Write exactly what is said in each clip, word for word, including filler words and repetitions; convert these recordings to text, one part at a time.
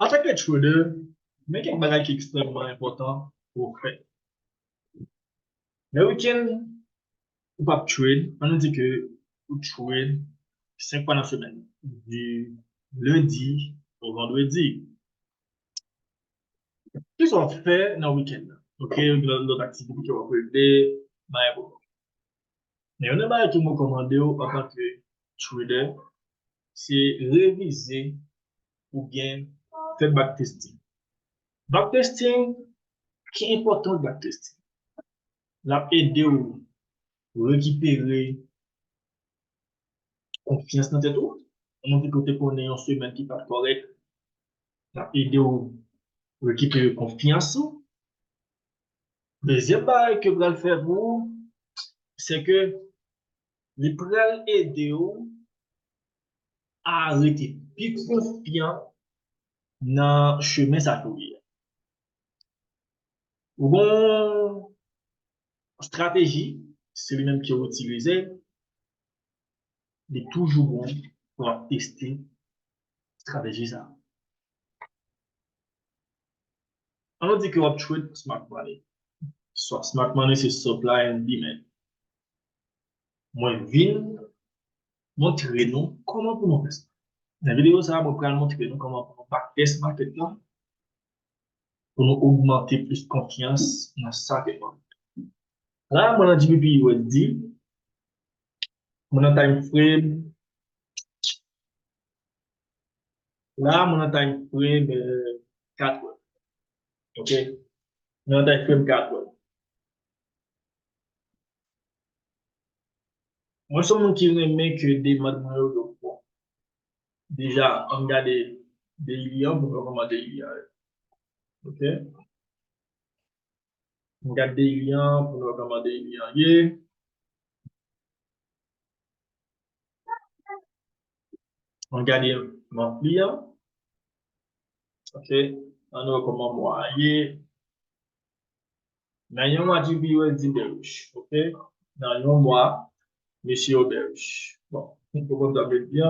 Antanke trader, men kèk bagay ki ekstrèmman enpòtan pou w fè. Nan wikenn, ou p ap trade, ann nou di ke ou trade senk fwa nan semèn, di lendi o vandredi. Kisa w ap fè nan wikenn nan? Ok, lòt, lòt aktivite ke w ap regle, bagay pou Men youn nan bagay ke m rekòmande w antanke trader, se revize oubyen fè backtesting. Backtesting, ki enpòtans backtesting? L ap ede w rekipere konfyans nan tèt ou. Ann nou di ke w te konnen yon semèn ki pa t kòrèk, l ap ede w rekipere konfyans ou. Dezyèm bagay ke pral fè pou ou, se ke li pral ede w a rete pi konfyan nan chemen sa ke w ye a. Ou gon estrateji, se li menm ke w itilize, li toujou bon pou w ap teste estrateji sa. Ann nou di ke w ap trade smart money. Swa smart money se supply and demand. Mwen vin montre nou kòman pou nou fè sa. Nan videyo sa a, mwen pral montre nou kòman pou nou backtest market la, pou nou ogmante plis konfyans nan sa ke nou ap fè. La, mwen nan G B P U S D, mwen nan time frame, la, mwen nan time frame, euh, kat è. Ok? Mwen nan time frame kat è. Mwen se yon moun ki renmen ke demand mwen yo, yo bon. Deja, ann gade daily an pou nou wè kòman daily an ye. Ok? Ann gade daily an pou nou wè kòman daily an ye. Ann gade monthly an. Ok? Ann wè kòman mwa a ye. Nan yon mwa, G B U S D bearish, ok? Nan yon mwa, mesye yo bearish. Bon, nou konprann sa m vle di a.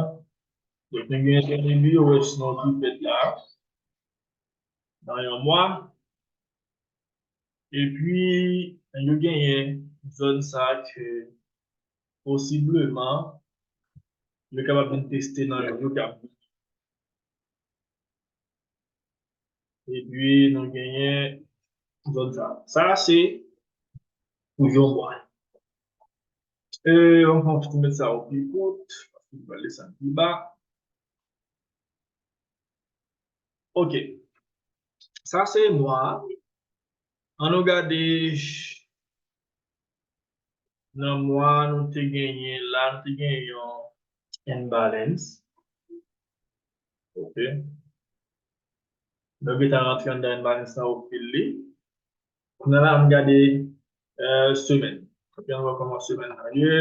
Donk, nou gen yon B O S non ki fèt la. Nan yon mwa. Epi, yo genyen zòn sa ke posibleman, yo kapab vin teste nan yon jou k ap vini. Epi, nou genyen zòn sa. Sa se pou yon mwa. E, ann fè yon ti met sa o pi kout, paske m pral desann pi ba. Ok. Sa se mwa a. Ann nou gade nan mwa a, nou te genyen la, nou te genyen yon imbalance. Ok. Nou gentan rantre anndan imbalance la, ou fil li. Kounye a la, ann gade, euh, semèn. Ok, ann wè kòman semèn nan ye.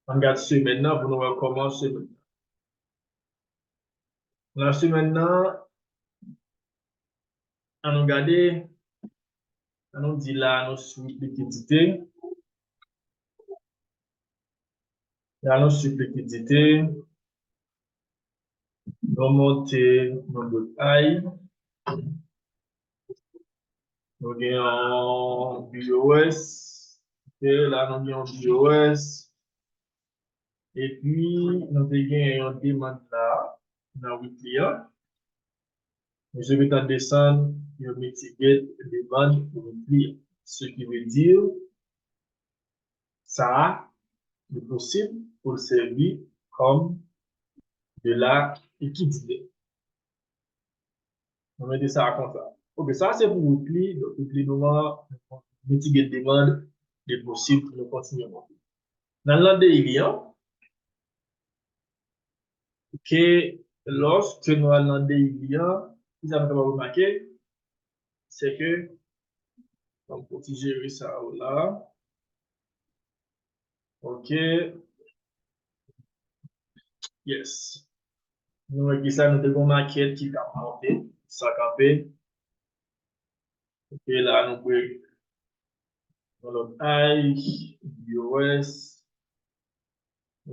Ann gade semèn nan pou nou wè kòman semèn nan. Nan semèn nan, ann nou gade, ann nou di la, nou sou likidite. La, nou sou likidite. Nou monte, nou bout ay. Nou gen yon B O S. Ok, la, nou gen yon B O S. Epi, nou te gen yon demand la, nan weekly an. Misye gentan desann yon mitigate demand pou weekly an. Ce qui veut dire, sa a, li posib pou l sèvi kòm de la likidite. Nou mete sa konsa. Ok, sa se pou weekly. Donk, weekly nou an, mitigate demand, li posib pou nou kontinye monte. Nan daily an, ok, lòske nou al nan daily an, kisa nou kapab remake? Se ke, ann fon ti jere sa yo la. Ok. Yes. Nou wè kisa, nou te gon market ki t ap monte, san kanpe. Ok, la nou break yon lòt high, B O S.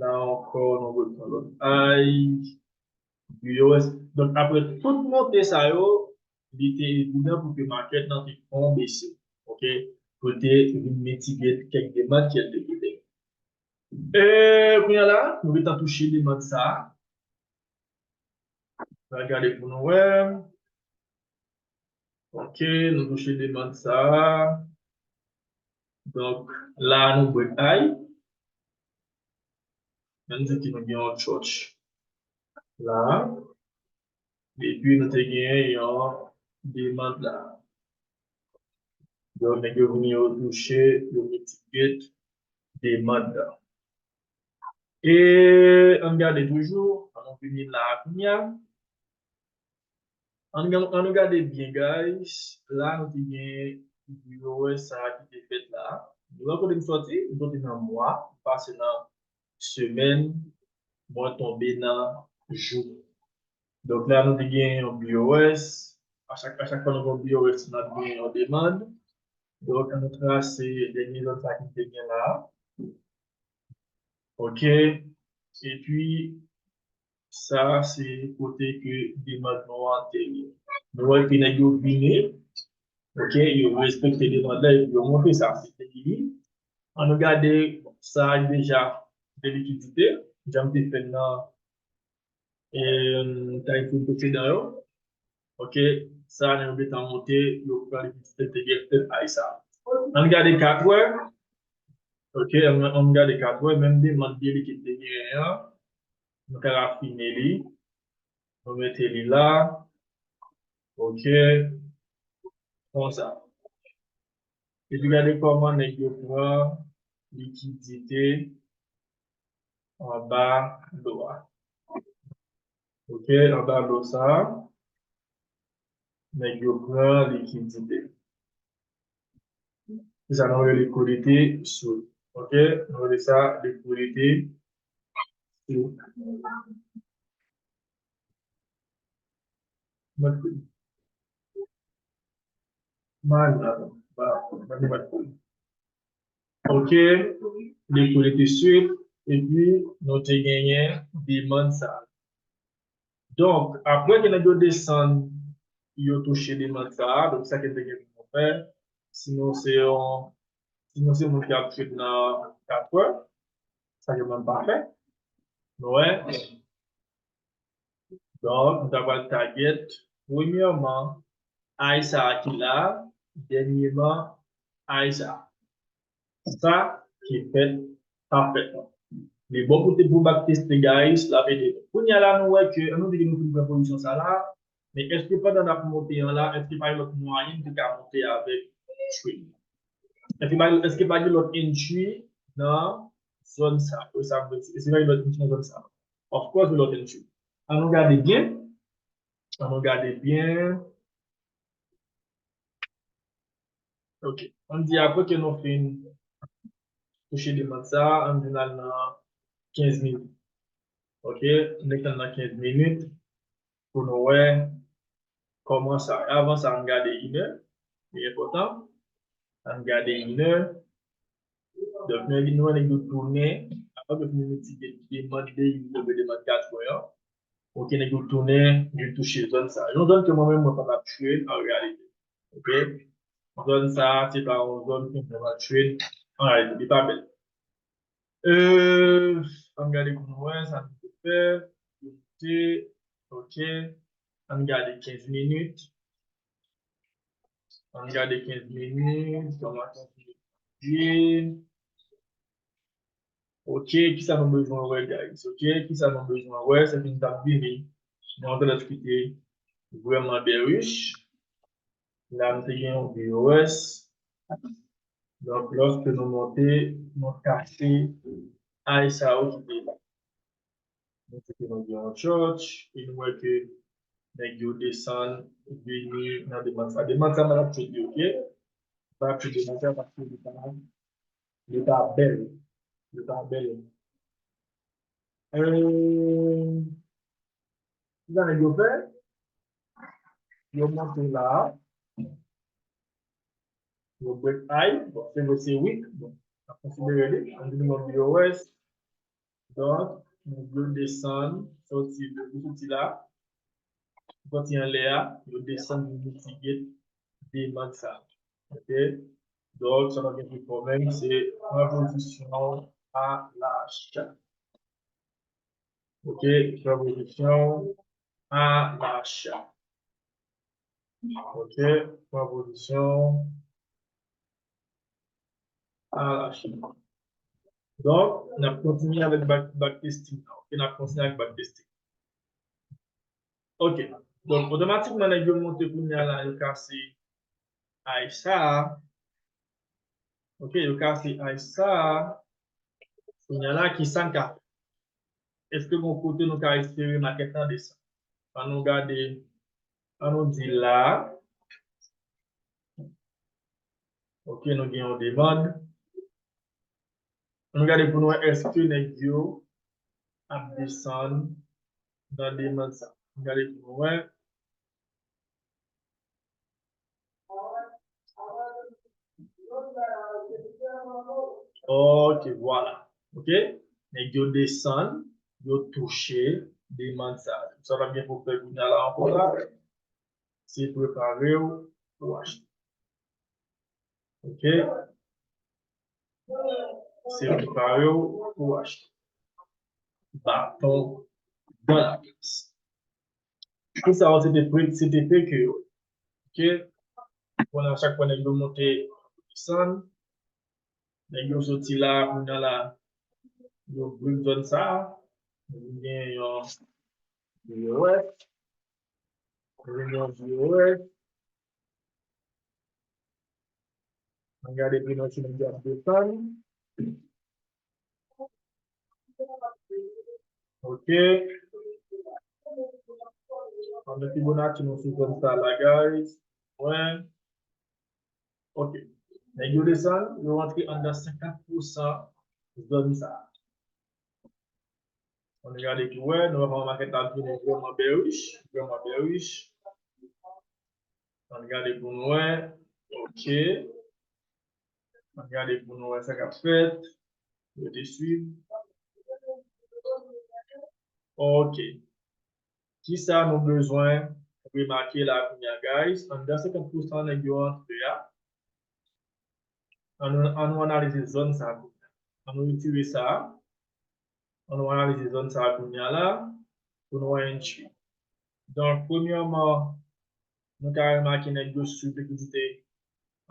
La ankò, nou repran lòt high, B O S. Donk, apre tout monte sa yo, li te evidan pou ke market lan te fè yon bese. Ok? Pou te vin mitigate kèk demand ke l te kite. E, kounye a la, nou gentan touche demand sa a. N a gade pou nou wè. Ok, nou touche demand sa a. Donk, la nou break high. Menm si nou gen yon church la. Epi nou te gen yon demand la. Donk, nèg yo vini yo touche, yo mitigate demand la. E ann gade toujou, ann nou vini la kounye a. Ann, ann nou gade byen, guys. La, nou te gen B O S sa a ki te fèt la. Nou wè kote m sòti, m sòti nan mwa, m pase nan semèn, mwen tonbe nan jou. Donk la, nou te gen yon B O S. A chak, a chak fwa nou gen yon B O S, n ap gen yon demand. Donk, ann nou trase dènye zòn sa ki te gen la. Ok. Epi, sa, se kote ke demand nou an te ye. Nou wè ke nèg yo vini, ok, yo respekte demand la, epi yo monte sa, se te li. Ann nou gade sa deja de likidite, jan m te fè l nan, e, time frame presedan yo. Ok, sa, nèg yo gentan monte, yo pran likidite te gen fèt ay sa. Ann gade kat wè. Ok, ann, ann gade kat wè, menm demand de likid te genyen an, nou ka rafine li. Nou mete li la. Ok. Konsa. Epi gade kòman nèg yo pran likidite anba do a. Ok, anba do sa a, nèg yo pran likidite. Se sa nou rele liquidity sweep. Ok, nou rele sa liquidity sweep. Mwen, mwen, mwen, mwen, mwen. Ok, liquidity sweep, epi nou te genyen demand sa. Donk, apre ke nèg yo desann, yo touche demand sa, donk sa ke te gen pou fè, si nou se yon, si nou se moun ki ap trade nan katwè, sa ke mwen pa fè, nou wè. Donk, nou ta pral target, premyèman, ay sa a ki la, dènyèman, ay sa a. Sa ki fèt, pa fèt. Li bon pou te pou back teste, guys, l ap ede nou. Kounye a la, nou wè ke, nou di ke nou fin pran pozisyon sa la, men èske pandan n ap monte an la, èske pa gen lòt mwayen nou te ka monte avèk trend? Èske pa, èske pa gen lòt entry nan zòn sa? Ou sa vle di, èske pa gen lòt entry nan zòn sa? Of course, gen lòt entry. Ann nou gade byen. Ann nou gade byen. Ok. Ann di apre ke nou fin touche demand sa, ann vin al nan kenz minit. Ok, nou tann nan kenz minit pou nou wè kòman sa. Avan sa, ann gade inè, li enpòtan. Ann gade inè. Donk, nou, nou wè nèg yo tounen, avan ke nou mitigate demand de, nou demand katwè an. Ok, nèg yo tounen, yo touche zòn sa. Yon zòn ke mwen menm, mwen pa t ap trade an reyalite. Ok? Zòn sa, se pa yon zòn ke mwen ap trade an reyalite. Li pa bèl. Euh, ann gade pou nou wè, sa nou te fè. Yo te, ok. Ann gade kenz minit. Ann gade kenz minit, kòman kenz minit ye. Ok, kisa nou bezwen wè, guys? Ok, kisa nou bezwen wè? Se ke nou t ap vini nan yon tandans ki te vrèman bearish. La, nou te gen yon B O S. Donk, lòske nou monte, nou kase ay sa yo ki te la. Nou te gen yon church, e nou wè ke nèg yo desann, vini nan demand sa. Demand sa, m ap trade li, ok? M ap trade demand sa paske li pa, li pa bèl. Li pa bèl. Euh, kisa nèg yo fè? Yo monte la. Yo break high. Bon, se vre, se wick. Bon, n ap konsidere li. Ann di nou yon B O S. Donk, nèg yo desann, soti, yo soti la, soti anlè a, yo desann, yo mitigate demann sa. Ok? Donk, sa nou gen pou fè menm, se pran pozisyon a lacha. Ok? Pran pozisyon a lacha. Ok? Pran pozisyon a lacha. Donk, n ap kontinye avèk back, backtesting nan. Ok, n ap kontinye avèk backtesting. Ok. Donk, otomatikman, nèg yo monte kounye a la, yo kase high sa a. Ok, yo kase high sa a. Kounye a la, ki sa n ka fè? Èske gon kote nou ka espere makèt la desann? Ann nou gade, ann nou di la. Ok, nou gen yon demann. Ann nou gade pou nou wè èske nèg yo ap desann nan demann sa. Ann gade pou nou wè. Ok, vwala. Ok? Nèg yo desann, yo touche demann sa. Sa w ap gen pou fè kounye a la ankò la, se prepare w pou achte. Ok? Se prepare w pou achte. Baton dans la glace. Tout sa yo, se te pre-, se te fake yo. Ok? Kounye a, chak fwa nèg yo monte, desann, nèg yo soti la, kounye a la, yo break zòn sa a. Nou gen yon V O S. Nou gen yon V O S. Ann gade pou nou si nèg yo ap desann. Ok. Ann nou Fibonacci nou sou zòn sa la, guys. Mwen. Ok. Nèg yo desann, yo rantre anndan senkant pousan zòn sa. Ann gade pou wè, nou wè kòman makèt la ap vini vrèman bearish, vrèman bearish. Ann gade pou nou wè. Ok. Ann gade pou nou wè sa k ap fèt. Rete swiv. Ok. Kisa nou bezwen remake la kounye a, guys? Anndan senkant pousan nèg yo antre a. Ann nou, ann nou analize zòn sa a kounye a. Ann nou retire sa a. Ann nou analize zòn sa a kounye a la. Pou nou wè entry. Donk, premyèman, nou ka remake nèg yo swiv likidite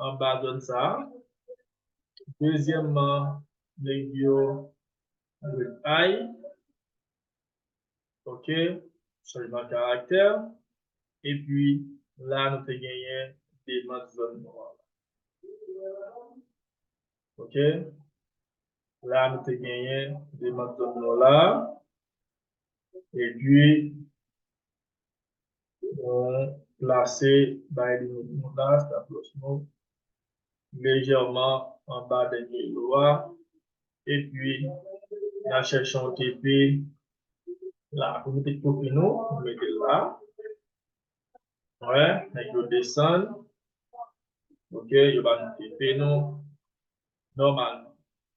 anba zòn sa a. Dezyèmman, nèg yo red eye. Ok, chanjman karaktè. Epi, la, nou te genyen demann zòn nwa. Ok, la, nou te genyen demann zòn nwa la. Epi, nou plase bay limit nou la, stop loss nou, lejèman anba dènye lo a. Epi, n a chèche yon T P la. Pou nou mete pwofi nou, nou mete l la. Wè, nèg yo desann. Ok, yo ba nou T P nou. Nòmalman.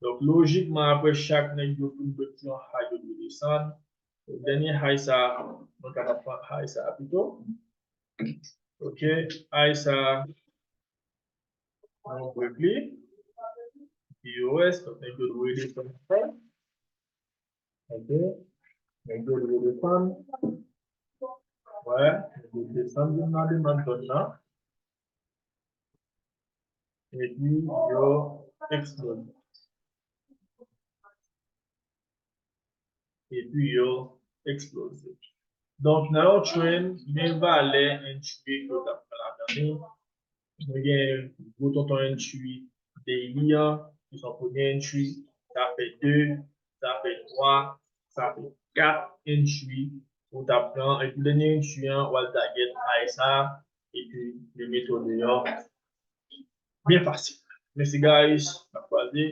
Donk, lojikman, apre chak nèg yo fin break yon high, yo dwe desann. Dènye high sa, nou kapab pran high sa pito. Ok, high sa, nou break li. P O S, donk nèg yo dwe desann ankò. Ok, nèg yo dwe desann. Wè, nèg yo desann vin nan demann zòn nan. Epi yo eksploze. Epi yo eksploze. Donk, nan yon trend, men valè entry ke w t ap pran ladan li. Nou gen gwo tonton entry daily an, ki se yon premye entry, sa fè de, sa fè twa, sa fè kat entry ou t ap pran, epi dènye entry an, w al target high sa, epi yo mete w deyò. Byen fasil. Mèsi, guys. N ap kwaze.